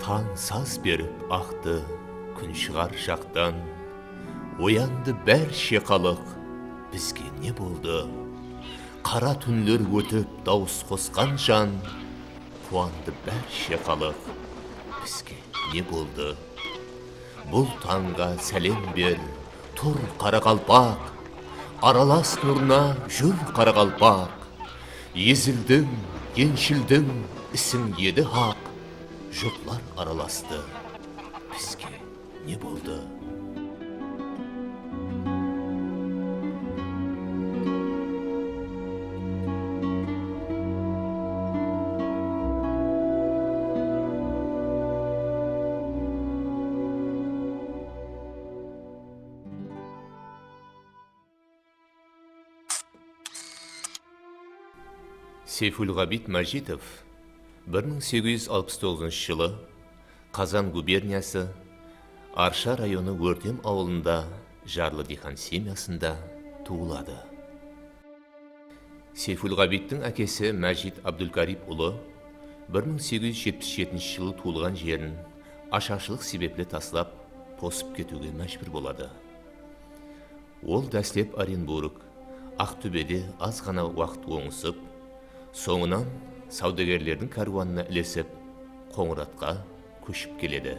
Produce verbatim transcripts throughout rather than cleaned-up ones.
Tań saz berip aqtı, kún shıǵar jaqtan. Oyandı bárshe xalıq, bizge ne boldı? Qara túnler ótip dawıs qosqan jan. Quwandı bárshe xalıq, bizge ne boldı? Bul tańǵa sálem ber, tur qaraqalpaq. Aralas nurına júr qaraqalpaq. Ezildiń, genshildiń, isiń edi haq. Jurtlar aralastı, bizge ne boldı? Seyfulǵabit Májitov bir mıń segiz júz alpıs toǵızınshı jılı Qazan guberniyası Arsha rayonı Órtem awılında jarlı diyqan semyasında tuwıladı. Seyfulǵabittiń ákesi Májit Abdulkarip ulı bir mıń segiz júz jetpis jetinshi jılı tuwılǵan jerin ashaqshılıq sebepli taslap, posıp ketiwge májbúr boladı. Ol dáslep Orenburg, Aqtóbede az ǵana waqıt ońısıp, sońınan sawdagerlerdiń kárwanına ilesip, Qońıratqa kóship keledi.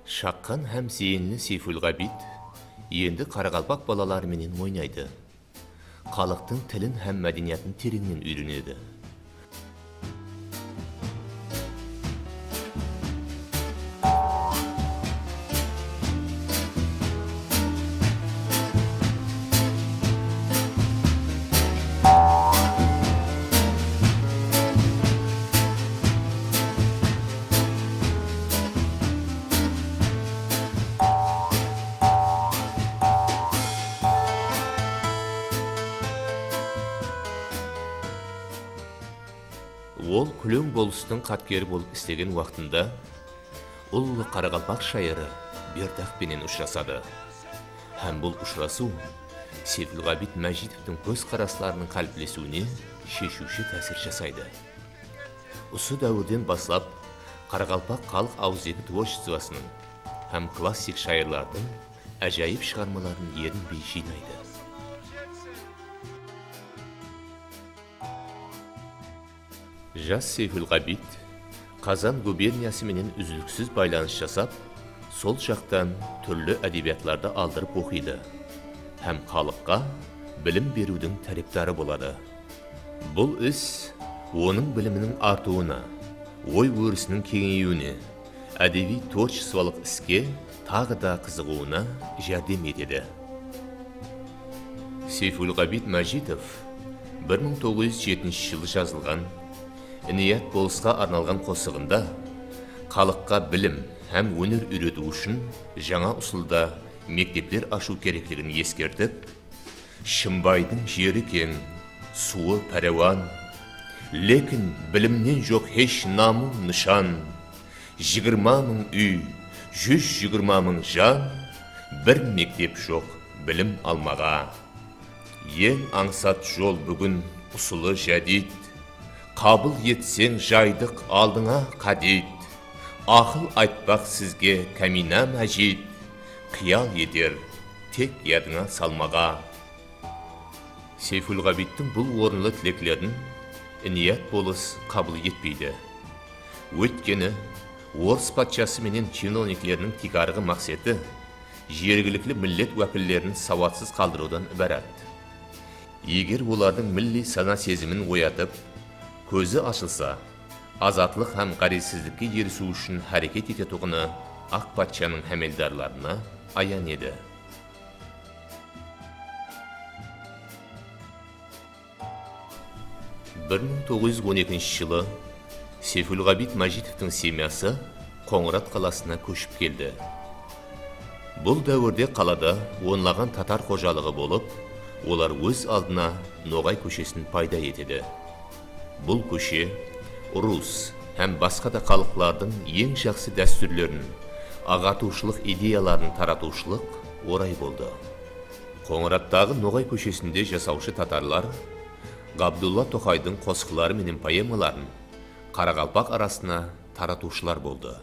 Shaqqan hám zeyinli Seyfulǵabit endi qaraqalpaq balaları menen oynaydı. Xalıqtıń tilin hám mádeniyatın tereńnen úyrenedi. Ol kúleń bolıstıń xatkeri bolıp islegen waqtında ullı qaraqalpaq shayırı Berdaq penen ushırasadı. Hám bul ushırasıw Seyfulǵabit Májitovtıń kózqaraslarınıń qáliplesiwine sheshiwshi tásir jasaydı. Usı dáwirden baslap qaraqalpaq xalıq awızeki tvorchestvosınıń hám klassik shayırlardıń ájayıp shıǵarmaların erinbey jıynaydı. Jas Seyfulǵabit Qazan guberniyası menen úzliksiz baylanıs jasap, sol jaqtan túrli ádebiyatlardı aldırıp oqıydı hám xalıqqa bilim beriwdiń tárepdarı boladı. Bul is onıń biliminiń artıwına, oy-órisiniń keńeyiwine, ádebiy tvorchestvolıq iske taǵı da qızıǵıwına járdem etedi. Seyfulǵabit Májitov bir mıń toǵız júz jetinshi jılı jazılǵan Iniyat bolısqa arnalǵan qosıǵında xalıqqa bilim hám óner úyretiw ushın jańa usılda mektepler ashıw kerekligin eskertip, Shımbaydıń jeri keń, suwı párewan, lekin bilimnen joq hesh namı nıshan. Jigirma mıń úy, júz jigirma mıń jan, bir mektep joq bilim almaǵa. Eń ańsat jol búgin usılı jádid. Qabıl etseń jaydıq aldıńa qádiyt. Aqıl aytpaq sizge kámiyna Májit, qıyal eter tek yadıńa salmaǵa. Seyfulǵabittiń bul orınlı tileklerin Iniyat bolıs qabıl etpeydi. Óytkeni, orıs patshası menen chinovnikleriniń tiykarǵı maqseti jergilikli millet wákillerin sawatsız qaldırıwdan ibarat. Eger olardıń milliy sana-sezimin oyatıp, kózi ashılsa, azatlıq hám ǵárezsizlikke erisiw ushın háreket etetuǵını aq patshanıń hámeldarlarına ayan edi. Bir mıń toǵız júz on ekinshi jılı Seyfulǵabit Májitovtıń semyası Qońırat qalasına kóship keldi. Bul dáwirde qalada onlaǵan tatar xojalıǵı bolıp, olar óz aldına Noǵay kóshesin payda etedi. Bul kóshe rus hám basqa da xalıqlardıń eń jaqsı dástúrlerin, aǵartıwshılıq ideyaların taratıwshılıq oray boldı. Qońırattaǵı Noǵay kóshesinde jasawshı tatarlar Ǵabdulla Toqaydıń qosıqları menen poemaların qaraqalpaq arasına taratıwshılar boldı.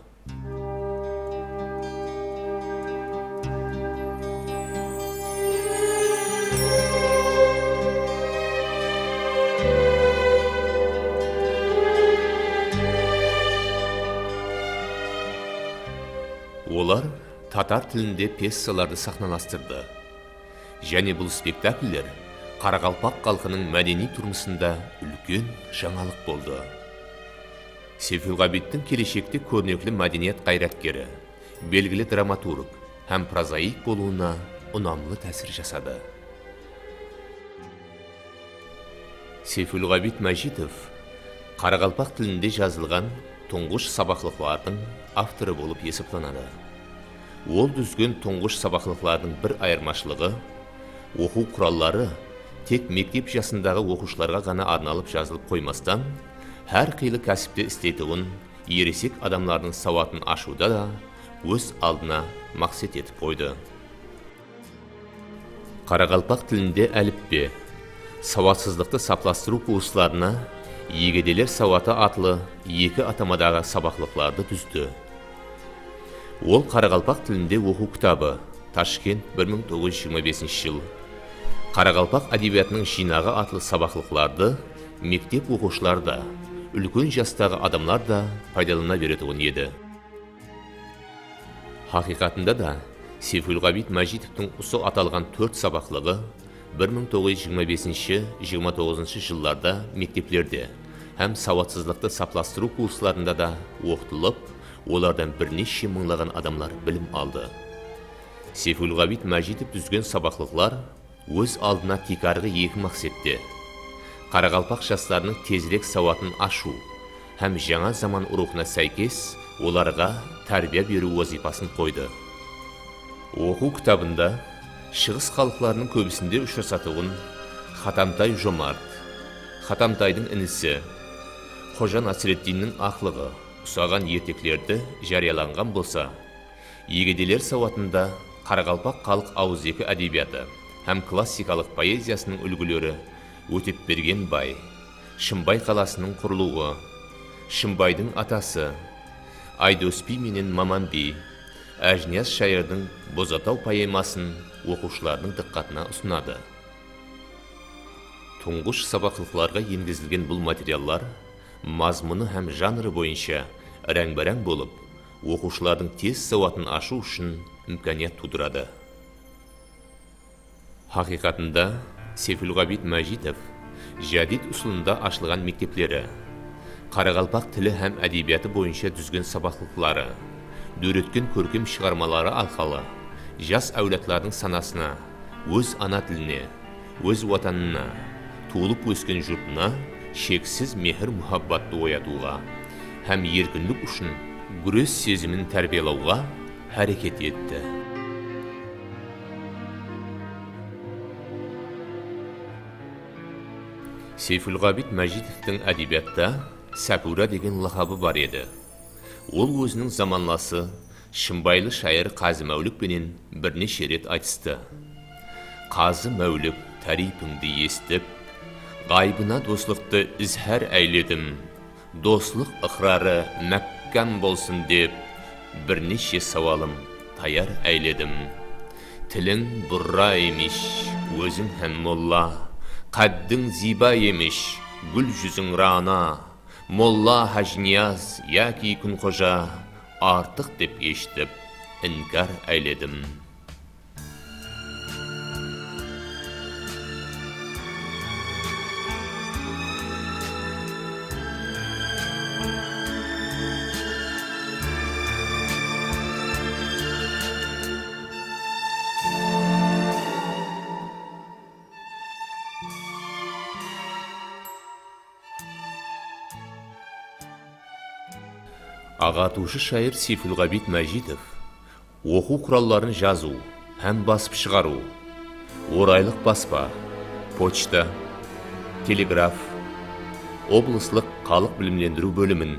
Olar tatar tilinde pyesalardı saxnalastırdı. Jáne bul spektakller qaraqalpaq xalqınıń mádeniy turmısında úlken jańalıq boldı. Seyfulǵabittiń keleshekte kórnekli mádeniyat ǵayratkeri, belgili dramaturg hám prozaik bolıwına unamlı tásir jasadı. Seyfulǵabit Májitov qaraqalpaq tilinde jazılǵan tuńǵısh sabaqlıqlardıń avtorı bolıp esaplanadı. Ol dúzgen tuńǵısh sabaqlıqlardıń bir ayırmashılıǵı, oqıw quralları tek mektep jasındaǵı oqıwshılarǵa ǵana arnalıp jazılıp qoymastan, hár qıylı kásipte isleytuǵın eresek adamlardıń sawatın ashıwda da óz aldına maqset etip qoydı. Qaraqalpaq tilinde álipbe, sawatsızlıqtı saplastırıw kurslarına Egedeler sawatı atlı eki atamadaǵı sabaqlıqlardı dúzdi. Ol qaraqalpaq tilinde oqıw kitabı, Tashkent, bir mıń toǵız júz jigirma besinshi jıl, Qaraqalpaq ádebiyatınıń jıynaǵı atlı sabaqlıqlardı mektep oqıwshıları da, úlken jastaǵı adamlar da paydalana beretuǵın edi. Haqıyqatında da, Seyfulǵabit Májitovtıń usı atalǵan tórt sabaqlıǵı bir mıń toǵız júz jigirma besinshi, jigirma toǵızınshı jıllarda mekteplerde hám sawatsızlıqtı saplastırıw kurslarında da oqıtılıp, olardan bir neshshe mıńlaǵan adamlar bilim aldı. Seyfulǵabit Májitov dúzgen sabaqlıqlar óz aldına tiykarǵı eki maqsette, qaraqalpaq jaslarınıń tezirek sawatın ashıw hám jańa zaman ruwxına sáykes olarǵa tárbiya beriw wazıypasın qoydı. Oqıw kitabında Shıǵıs xalıqlarınıń kóbisinde ushırasatuǵın Xatamtay Jomart, Xatamtaydıń inisi, Xoja Nasreddinniń aqlıǵı usaǵan erteklerdi járiyalanǵan bolsa, Egedeler sawatında qaraqalpaq xalıq awızeki ádebiyatı hám klassikalıq poeziyasınıń úlgileri Ótepbergen bay, Shımbay qalasınıń qurılıwı, Shımbaydıń atası, Aydos biy menen Maman biy, Ájiniyaz shayırdıń Bozataw poemasın oqıwshılardıń dıqqatına usınadı. Tuńǵısh sabaqlıqlarǵa engizilgen bul materiallar mazmunı hám janrı boyınsha ráń-báráń bolıp, oqıwshılardıń tez sawatın ashıw ushın imkaniyat tuwdıradı. Haqıyqatında, Seyfulǵabit Májitov jadid usılında ashılǵan mektepleri, qaraqalpaq tili hám ádebiyatı boyınsha dúzgen sabaqlıqları, dóretken kórkem shıǵarmaları arqalı jas áwladlardıń sanasına óz ana tiline, óz Watanına, tuwılıp ósken jurtına sheksiz mehir-muhabbattı oyatıwǵa hám erkinlik ushın gúres sezimin tárbiyalawǵa háreket etti. Seyfulǵabit Májitovtıń ádebiyatta Sápura degen laqabı bar edi. Ol óziniń zamanlası shımbaylı shayır Qazı Máwlik penen bir neshe ret aytıstı. Qazı Máwlik táriypińdi esitip, ǵaybına doslıqtı izhár áyledim. Doslıq ıqrarı mákkam bolsın dep, bir neshe sawalım tayar áyledim. Tiliń burra emish, óziń hám molla, qáddiń ziyba emish, gúl júziń Rana. Molla Hájiniyaz yaki Kúnxoja artıq dep eshitip, inkar áyledim. Aǵartıwshı shayır Seyfulǵabit Májitov oqıw quralların jazıw hám basıp shıǵarıw, oraylıq baspa, pochta, telegraf, oblıslıq xalıq bilimlendiriw bólimin,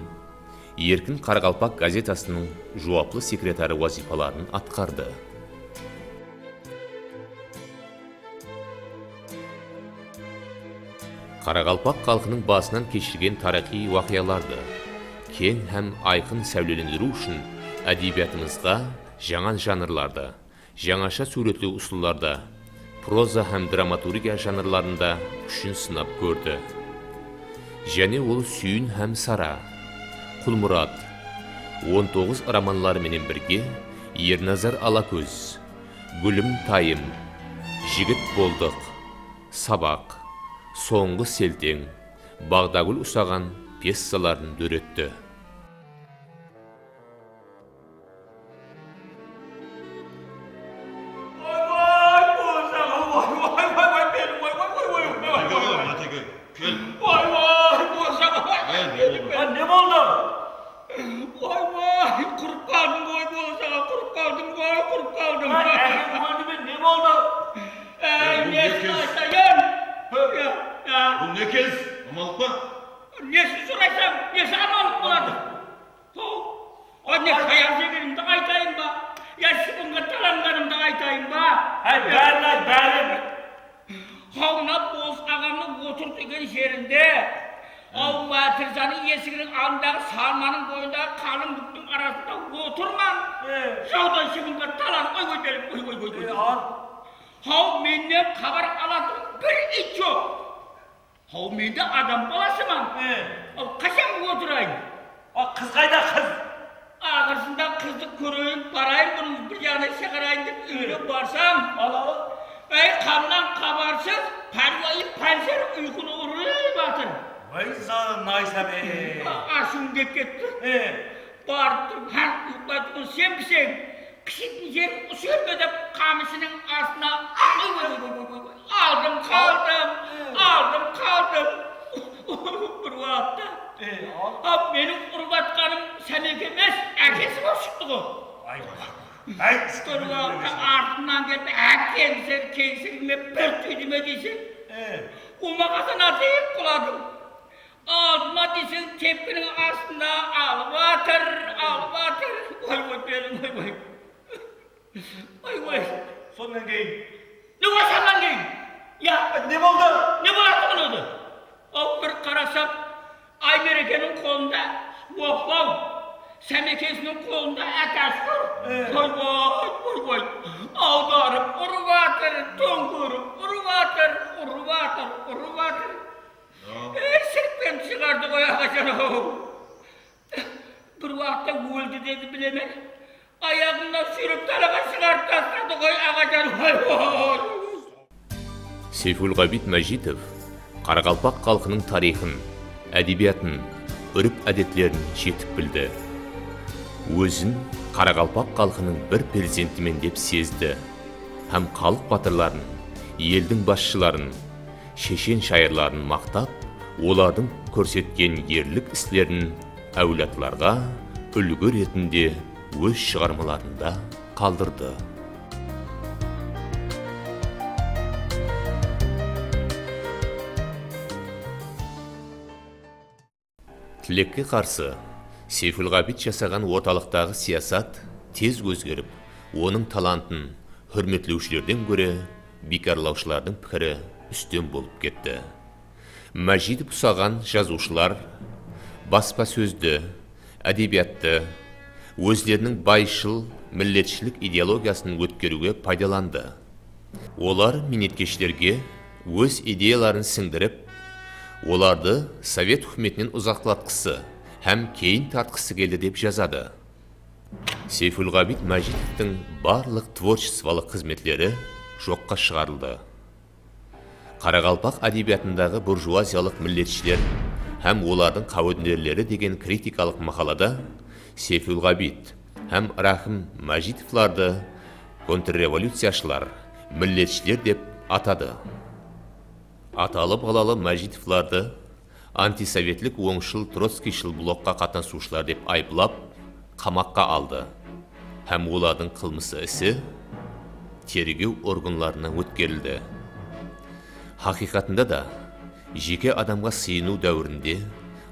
Erkin qaraqalpaq gazetasınıń juwaplı sekretarı wazıypaların atqardı. Qaraqalpaq xalqınıń basınan keshirgen tariyxıy waqıyalardı keń hám ayqın sáwlelendiriw ushın ádebiyatımızǵa jańa janrlardı, jańasha súwretlew usıllarda, proza hám dramaturgiya janrlarında kúshin sınap kórdi. Jáne ol Súyin hám Sara, Qulmurat, on toǵız romanları menen birge Ernazar Alakóz, Gúlim tayım, Jigit boldıq, Sabaq, Sońǵı selteń, Baǵdagúl usaǵan pyessaların dóretti. Vay, vay, bolshaǵa, vay, vay, vay, vay, benim, vay, vay, vay, vay, vay, vay, vay. Atekew, kel. Vay, vay, bolshaǵa, vay, benim, vay. Ne boldı? Vay, vay, qurıp qaldım, vay, bolshaǵa, qurıp qaldım, vay, qurıp qaldım. Vay, ákeń óldi me, ne boldı? Áy, nesin aytayın? Ya, ya. Bul ne kez? Amanlıq pa? Nesin soraysań? Nesi amanlıq boladı? Haw, ne tayaq jegenimdi aytayın ba? Ya shıbınǵa talanǵanımdı aytayın ba? Háy, bárin ayt, bárin! Haw, mına Boz aǵamnıń otır degen jerinde, aw, mátirjanıń esiginiń aldındaǵı sarmanıń boyındaǵı qalıń búktiń arasında otırman. Jawdan shıbınǵa talanıp, oy, oy, belim, oy, oy, oy, oy. Haw, mennen xabar alatuǵın bir it joq. Haw, men de adam balasıman. E. Al, qashan otırayın? A, qız qayda, qız? Aqırsında qızdı kóreyin, barayın, bunıń bir jaǵına shıǵarayın dep úyge barsam. Al, al. Áy, qamnan xabarsız, párwayı pánser uyqını urıp atır. Vay, zalım Naysabe. A, ashıwım kep ketti. E. Barıp turıp, hár uyıqlaytuǵın senbiseń. Qısıytın jerin usı jer me dep, qamıshınıń astına aldım qaldım, aldım qaldım. Bir waqıtta, a, meniń urıp atqanım Sámeke emes, ákesi bolıp shıqtı ǵo. Bir waqıtta artımnan kelip, ákeńsir, keńsirime bir túydi me deyseń, umaǵasan atayıp quladım. Aldıma deseń, tepkiniń astında alıp atır, alıp atır. Oy, oy, belim, oy, oy. Oy, oy. Sonnan keyin? Ne, sonnan keyin? Ya. Ne boldı? Ne bolatuǵın edi? Aw, bir qarasam, Aymerekeniń qolında oqlaw, Sámekesiniń qolında átáshkir. E. Oy, oy, oy, oy. Awdarıp urıp atır, tóńkerip urıp atır, urıp atır, urıp atır. Ey, sirtpen shıǵardı ǵoy, aǵajan-aw. Bir waqıtta óldi dedi, bilemen. Ayaǵımnan súyrep dalaǵa shıǵarıp tasladı ǵoy, aǵajan-aw. Seyfulǵabit Májitov qaraqalpaq xalqınıń tariyxın, ádebiyatın, úrp-ádetlerin jetik bildi. Ózin qaraqalpaq xalqınıń bir perzentimen dep sezdi hám xalıq batırların, eldiń basshıların, sheshen shayırların maqtap, olardıń kórsetken erlik islerin áwladlarǵa úlgi retinde óz shıǵarmalarında qaldırdı. Tilekke qarsı, Seyfulǵabit jasaǵan ortalıqtaǵı siyasat tez ózgerip, onıń talantın húrmetlewshilerden góre biykarlawshılardıń pikiri ústem bolıp ketti. Májitov usaǵan jazıwshılar baspasózdi, ádebiyattı ózleriniń bayshıl milletshilik ideologiyasın ótkeriwge paydalandı. Olar miynetkeshlerge óz ideyaların sińdirip, olardı sovet húkimetinen uzaqlatqısı hám keyin tartqısı keldi, dep jazadı. Seyfulǵabit Májitovtıń barlıq tvorchestvolıq xızmetleri joqqa shıǵarıldı. Qaraqalpaq ádebiyatındaǵı burjuaziyalıq milletshiler hám olardıń qáwenerleri degen kritikalıq maqalada Seyfulǵabit hám Rahim Májitovlardı kontrrevolyuciyashılar, milletshiler dep atadı. Atalı-balalı Májitovlardı antisovetlik ońshıl trotskiyshıl blokqa qatnasıwshılar dep ayıplap, qamaqqa aldı hám olardıń qılmısı isi tergew organlarına ótkerildi. Haqıyqatında da, jeke adamǵa sıyınıw dáwirinde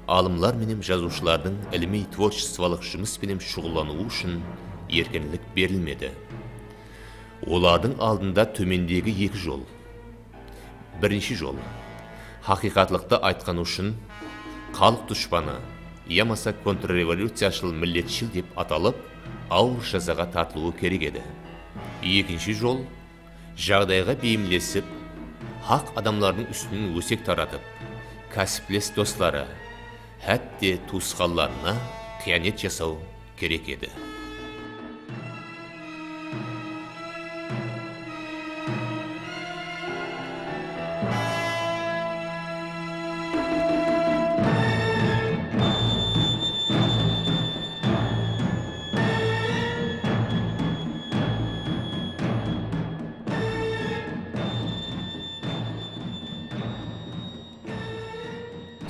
alımlar menen jazıwshılardıń ilimiy-tvorchestvolıq jumıs penen shuǵıllanıwı ushın erkinlik berilmedi. Olardıń aldında tómendegi eki jol. Birinshi jol, Haqıyqatlıqtı aytqanı ushın xalıq dushpanı yamasa kontrrevolyuciyashıl milletshil dep atalıp, awır jazaǵa tartılıwı kerek edi. Ekinshi jol, jaǵdayǵa beyimlesip, haq adamlardıń ústinen ósek taratıp, kásiples dosları, hátte tuwısqanlarına qıyanet jasaw kerek edi.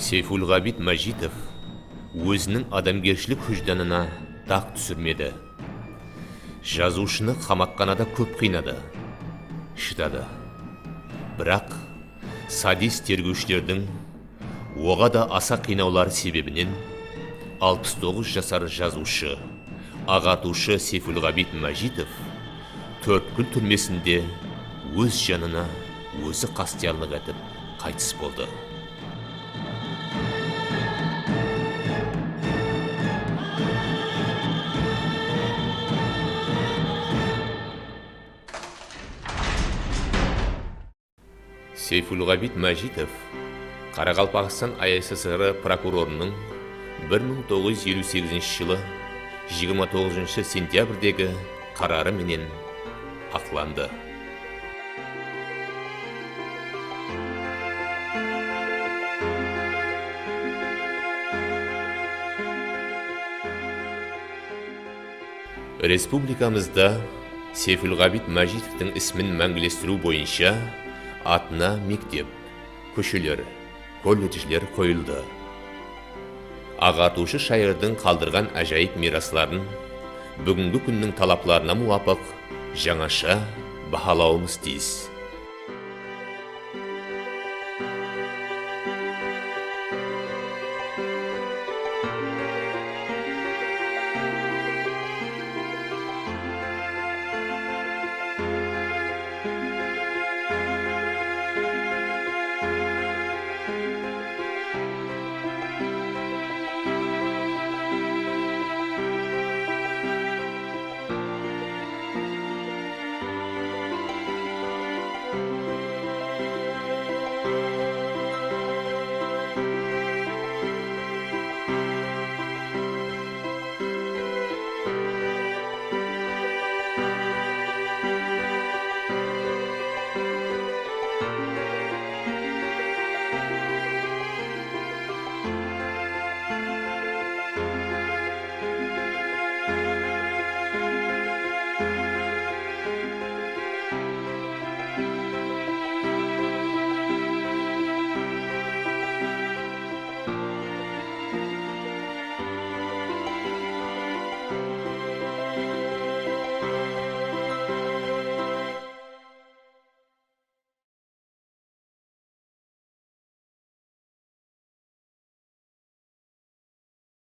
Seyfulǵabit Májitov óziniń adamgershilik hújdanına daq túsirmedi. Jazıwshını qamoqxanada kóp qıynadı, shıdadı. Biraq sadist tergewshilerdiń oǵada asa qıynawları sebebinen alpıs toǵız jasar jazıwshı, aǵartıwshı Seyfulǵabit Májitov Tórtkúl túrmesinde óz janına ózi qastıyarlıq etip qaytıs boldı. Seyfulǵabit Májitov Qaraqalpaqstan A S S R prokurorınıń bir mıń toǵız júz eliw segizinshi jılı jigirma toǵızınshı sentyabrdegi qararı menen haqlandı. Respublikamızda Seyfulǵabit Májitovtıń ismin máńgilestiriw boyınsha atına mektep, kósheler, kolledjler qoyıldı. Aǵartıwshı shayırdıń qaldırǵan ájayıp miyrasların búgingi kúnniń talaplarına muwapıq jańasha bahalawımız tiyis.